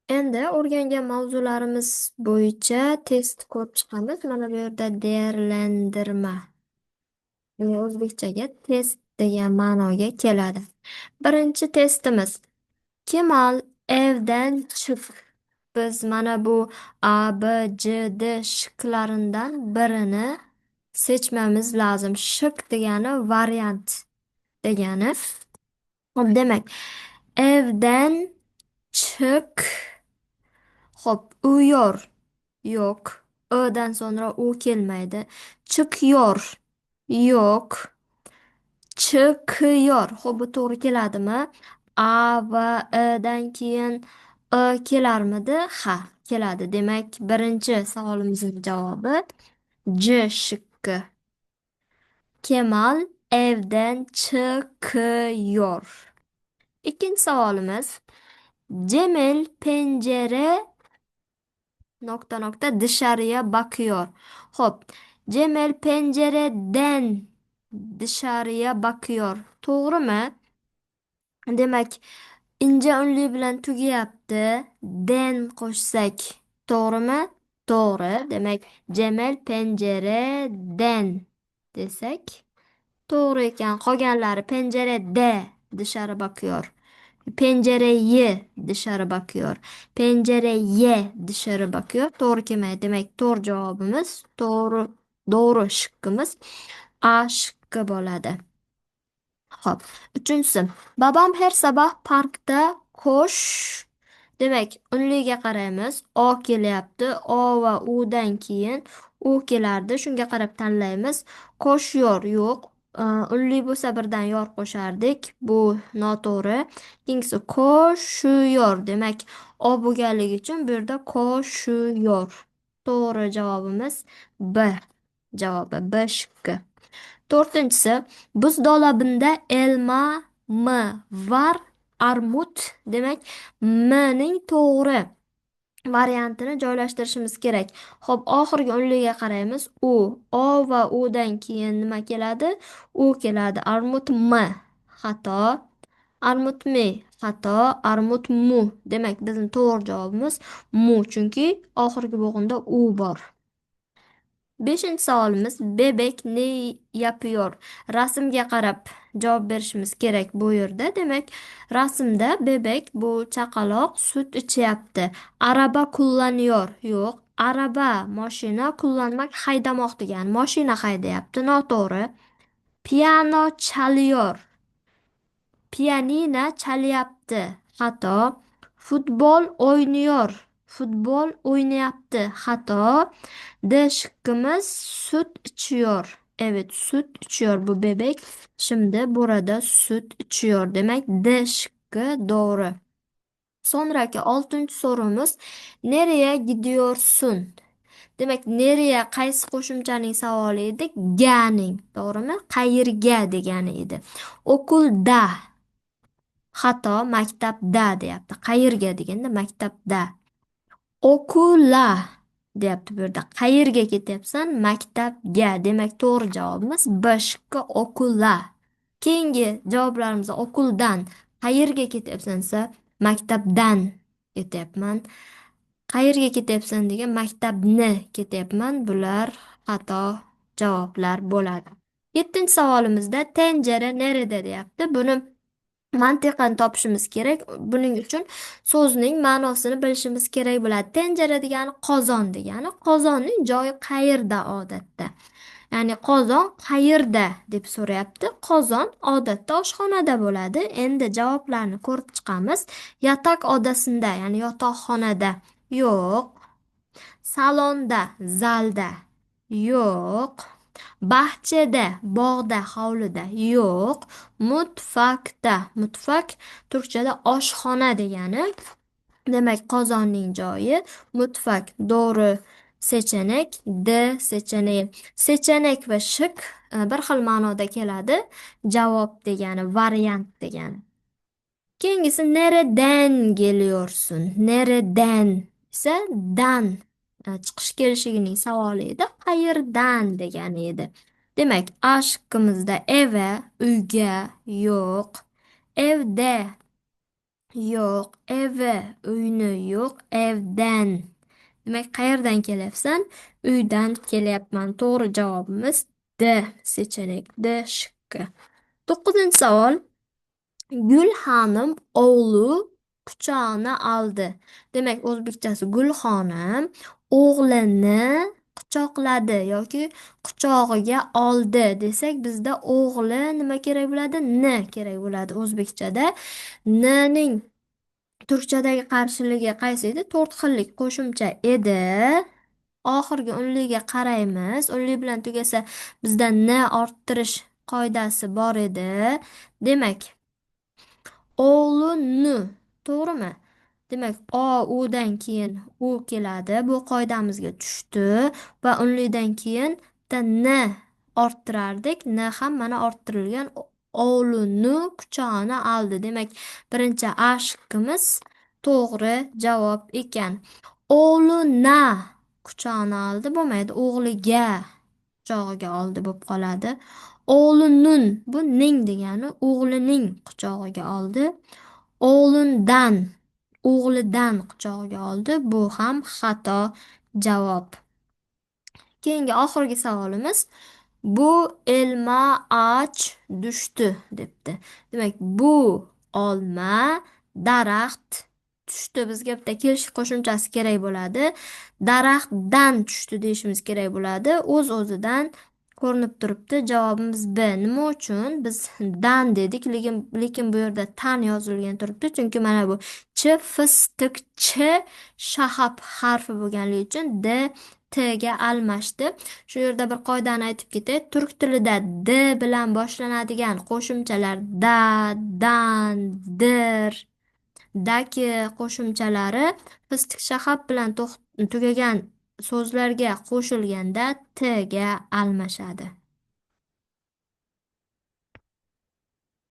Endi o'rgangan mavzularimiz bo'yicha test ko'rib chiqamiz. Mana bu yerda değerlendirme. Ya'ni o'zbekchaga test degan ma'noga keladi. Birinchi testimiz. Kemal evden çık. Biz mana bu A, B, C, D şıklarından birini seçmemiz lazım. Şık degani variant degani. Xo'p, demak, evden çık. Xo'p, uyor yo'q. I'dan sonra u kelmaydi. Çıkıyor yo'q. Çıkıyor. Xo'p, bu to'g'ri keladimi? A va dan keyin i kelarmidi? Ha, keladi. Demak, birinchi savolimizning javobi C şıkkı. Kemal evden çıkıyor. Ikkinchi savolimiz. Cemil pencere nokta nokta dışarıya bakıyor. Xo'p, Cemil pencereden dışarıya bakıyor. To'g'rimi? Demak, inja unli bilan tugayapti. Den qo'shsak, to'g'rimi? To'g'ri. Demak, Cemil pencereden desak, to'g'ri ekan. Qolganlari pencerede dışarı bakıyor. Pencereye dışarı bakıyor. Pencereye dışarı bakıyor. To'g'ri kelmaydi. Demak, to'g'ri javobimiz, to'g'ri doğru şıkkımız A şıkkı bo'ladi. Xo'p, uchinchisi. Babam her sabah parkda ko'sh. Demak, unliga qaraymiz. O kelyapti. O va u dan keyin u kelardi. Shunga qarab tanlaymiz. Ko'shyor yo'q. Unli bo'lsa birdan yor qo'shardik. Bu noto'g'ri. Keyingisi ko'shuyor. Demak, o bo'lganligi uchun bu yerda ko'shuyor. To'g'ri javobimiz B javobi. B şıkkı. To'rtinchisi, buzdolabında elma mı var armut. Demak, m ning to'g'ri variantini joylashtirishimiz kerak. Xo'p, oxirgi unliga qaraymiz. U, o va u dan keyin nima keladi? U keladi. Armut m xato. Armut mi xato. Armut mu. Demak, bizning to'g'ri javobimiz mu, chunki oxirgi bo'g'inda u bor. Beshinchi savolimiz bebek ne yapıyor? Rasmga qarab javob berishimiz kerak bu yerda. Demak, rasmda bebek bu chaqaloq sut ichyapti. Araba kullanıyor. Yo'q. Araba mashina, kullanmak haydamoq degani. Mashina haydayapti. Noto'g'ri. Piyano çalıyor. Pianino chalyapti. Xato. Futbol oynuyor. Futbol o'ynayapti. Xato. D şıkkımız süt içiyor. Evet, süt içiyor bu bebek. Şimdi burada süt içiyor. Demek D şıkkı doğru. Sonraki oltinchi sorumuz nereye gidiyorsun? Demak, nereye qaysi qo'shimchaning savoli edi? Ganing, to'g'rimi? Qayerga degani edi. Okulda. Xato, maktabda deyapti. Qayerga deganda maktabda. Okula deyapti bu yerda. Qayerga ketyapsan? Maktabga. Demak, to'g'ri javobimiz B şıkkı okula. Keyingi javoblarimiz okuldan qayerga ketyapsan desa, maktabdan ketyapman. Qayerga ketyapsan degan maktabni ketyapman. Bular xato javoblar bo'ladi. Yettinchi savolimizda tencere nerede deyapti. Buni mantiqan topishimiz kerak. Buning uchun so'zning ma'nosini bilishimiz kerak bo'ladi. Tencere degani qozon degani. Qozonning joyi qayerda odatda? Ya'ni qozon qayerda deb so'rayapti. Qozon odatda oshxonada bo'ladi. Endi javoblarni ko'rib chiqamiz. Yatak odasında, ya'ni yotoqxonada yo'q. Salonda, zalda yo'q. Bahçede, bog'da, hovlida yo'q. Mutfakda, mutfak turkchada oshxona degani. Demak, qozonning joyi mutfak. Doğru seçenek D seçeneği. Seçenek va şık bir xil ma'noda keladi. Javob degani, variant degani. Keyingisi nereden geliyorsun? Nereden esa dan chiqish kelishigining savoli edi. Qayerdan degani edi. Demak, A şıkkımızda eve, uyga yo'q. Evde Yo'q. Eve uyni yo'q, evdan. Demak, qayerdan kelyapsan? Uydan kelyapman. To'g'ri javobimiz D seçenek. D şıkkı. 9-savol. Gulxonim o'g'li quchog'ini oldi. Demak, o'zbekchasi Gulxonim o'g'lini quchoqladi yoki quchog'iga oldi desak, bizda o'g'li nima kerak bo'ladi? N kerak bo'ladi o'zbekchada. N ning turkchadagi qarshiligi qaysi edi? To'rt xillik qo'shimcha edi. Oxirgi unliga qaraymiz. Unli bilan tugasa bizda n orttirish qoidasi bor edi. Demak, o'g'lini, to'g'rimi? Demak, o u dan keyin u keladi. Bu qoidamizga tushdi va unlidan keyin bitta n orttirardik. N ham mana orttirilgan. O'g'lini quchog'ini oldi. Demak, birinchi A shiqqimiz to'g'ri javob ekan. O'g'lina quchog'ini oldi bo'lmaydi. O'g'liga quchog'iga oldi bo'lib qoladi. O'g'linun bu ning degani o'g'lining quchog'iga oldi. O'g'lindan o'g'lidan quchog'iga oldi. Bu ham xato javob. Keyingi oxirgi savolimiz. Bu elma ach düştü debdi. Demak, bu olma daraxt tushdi. Bizga bitta kelishik qo'shimchasi kerak bo'ladi. Daraxtdan tushdi deyishimiz kerak bo'ladi. O'z-o'zidan ko'rinib turibdi. Javobimiz B. Nima uchun biz dan dedik, lekin bu yerda tan yozilgan turibdi? Chunki mana bu ch, fıstık, ch shahab harfi bo'lganligi uchun d t ga almashdi. Shu yerda bir qoidani aytib ketay. Turk tilida d bilan boshlanadigan qo'shimchalar da, dan, dir, daki qo'shimchalari fıstık shahab bilan tugagan so'zlarga qo'shilganda t ga almashadi.